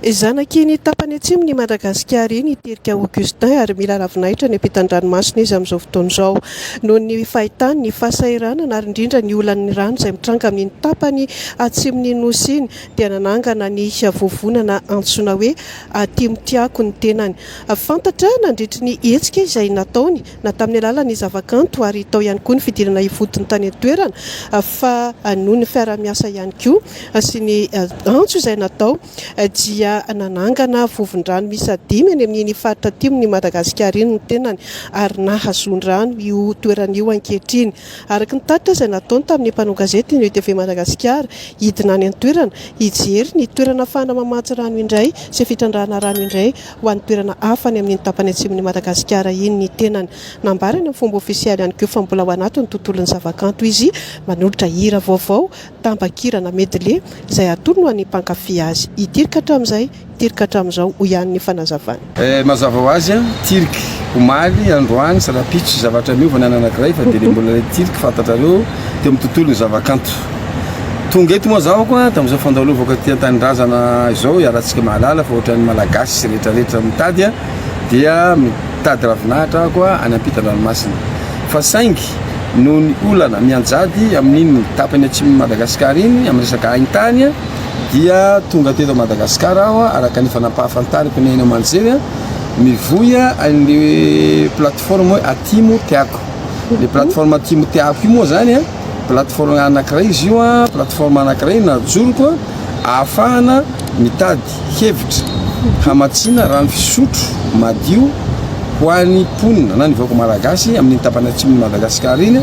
Zanaky ny tapany atsimon'i Madagasikara iny i Tirika Augustin ary mila ravinahitra any ampitan-dranomasina izy amin'izao fotoana izao. Noho ny fahitany ny fahasahiranana ary indrindra ny olan'ny rano izay mitranga amin'iny tapany atsimon'ny Nosy iny dia nanangana ny vovonana antsoina hoe Atimo Tiako ny tenany. Fantatra nandritry ny hetsika izay nataony na tamin'ny alalan'ny zavakanto ary tao ihany koa ny fidirana ifotony tany an-toerana fa noho ny fiaraha-miasa ihany koa sy ny antso izay natao dia nanangana vovon-drano miisa dimy any amin'iny faritra atimon'i Madagasikara iny ny tenany ary nahazoan-drano io toerana io ankehitriny. Araka ny tatitra izay nataony tamin'ny mpanao gazety ny ETV Madagasikara, hidina any an-toerana hijery ny toerana ahafahana mamatsy rano indray sy fitrandrahana rano indray ho an'ny toerana hafa any amin'iny tapany atsimon'i Madagasikara iny ny tenany. Nambarany amin'ny fomba ofisialy ihany koa fa mbola ao anatin'ny tontolon'ny zavakanto izy, manolotra hira vaovao, tambakira na medley, izay atolony ho an'ny mpankafy azy. I Tirk hatramin'izay, Tirk hatramin'izao, hoy ihany ny fanazavany. Mazava ho azy, Tirk omaly, androany sy rahampitso tsy zavatra miova ny ananankiray fa dia ilay mbola ilay Tirk fantatrareo teo amin'ny tontolon'ny zavakanto. Tonga eto moa zaho koa tamin'izao fandalovako aty an-tanindrazana izao, iarahantsika mahalala fa ohatran'ny Malagasy rehetra rehetra mitady dia mitady ravinahitra aho koa any ampitan-dranomasina. Fa saingy noho ny olana mianjady amin'iny tapany atsimon'i Madagasikara iny amin'ny resaka haintany dia tonga teto Madagasikara aho araka ny efa nampahafantariko ny haino aman-jery mivoy an'le plateforme hoe Atimo Tiako. Le plateforme Atimo Tiako io moa zany Plateforme anankiray izy io an, plateforme anankiray najoroko an, ahafahana mitady hevitra hamatsiana rano fisotro madio ho an'ny mponina na ny vahoaka malagasy amin'iny tapany atsimon'i Madagasikara iny,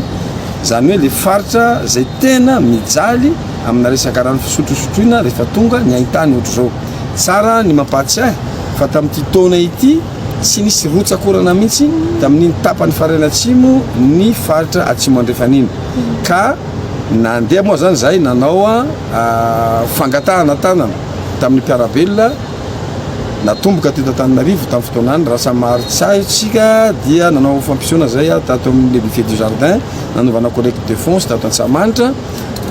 izany hoe le faritra izay tena mijaly amina resaka rano fisotro sotroina rehefa tonga ny haintany ohatr'izao. Tsara ny mampahatsiahy fa tamin'ity taona ity, Tsy nisy rotsak'orana mihitsy tamin'iny tapany farany atsimo ny faritra atsimo andrefana iny ka nandeha moa zany zahay nanao fangatahana tanana tamin'ny mpiara-belona natomboka teto Antananarivo tamin'ny fotoanany raha samy maharitsahy tsika dia nanao fampisehoana zay tato amin'ny le buffet du jardin nanaovana collecte de fonds tato Antsahamanitra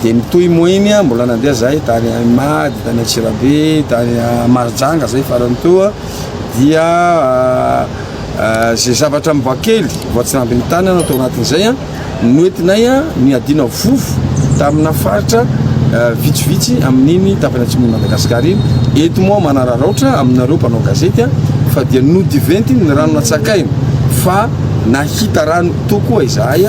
dia nitohy moa iny mbola nandeha zahay tany Imady tany Antsirabe tany Mahajanga zay farany teo. dia izay zavatra mba kely voatsirambin'ny tanana tao anatin'izay noentinay niadiana vovo tamina faritra vitsivitsy amin'iny tapany atsimon'i Madagasikara iny. Eto moa manararaotra aminareo mpanao gazety fa dia nodiventy ny rano natsakaina fa nahita rano tokoa izahay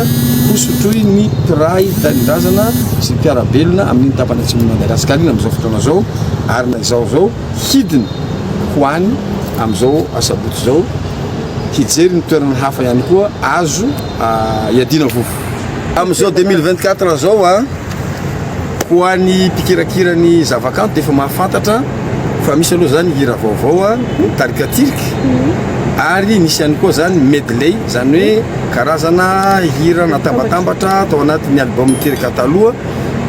hosotroin'ny mpiray tanindrazana sy mpiara-belona amin'iny tapany atsimon'i Madagasikara iny amin'izao fotoana izao ary na izao izao Hidina ho any amin'izao asabotsy izao hijery ny toerana hafa ihany koa azo iadiana vovo. Amin'izao 2024 izao a, ho an'ny mpikirakira ny zavakanto dia efa mahafantatra fa misy aloha izany hira vaovao a, tarika Tirk, ary nisy ihany koa izany medley, izany hoe karazana hira natambatambatra tao anatin'ny album Tirk taloha.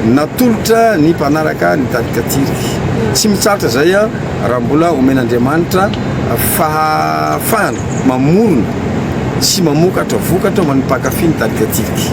Natolotra ny mpanaraka ny tarika Tirky. Tsy mitsahatra izay raha mbola omen'Andriamanitra fahafahana mamorona sy mamokatra vokatra ho an'ny mpankafy ny tarika Tirky.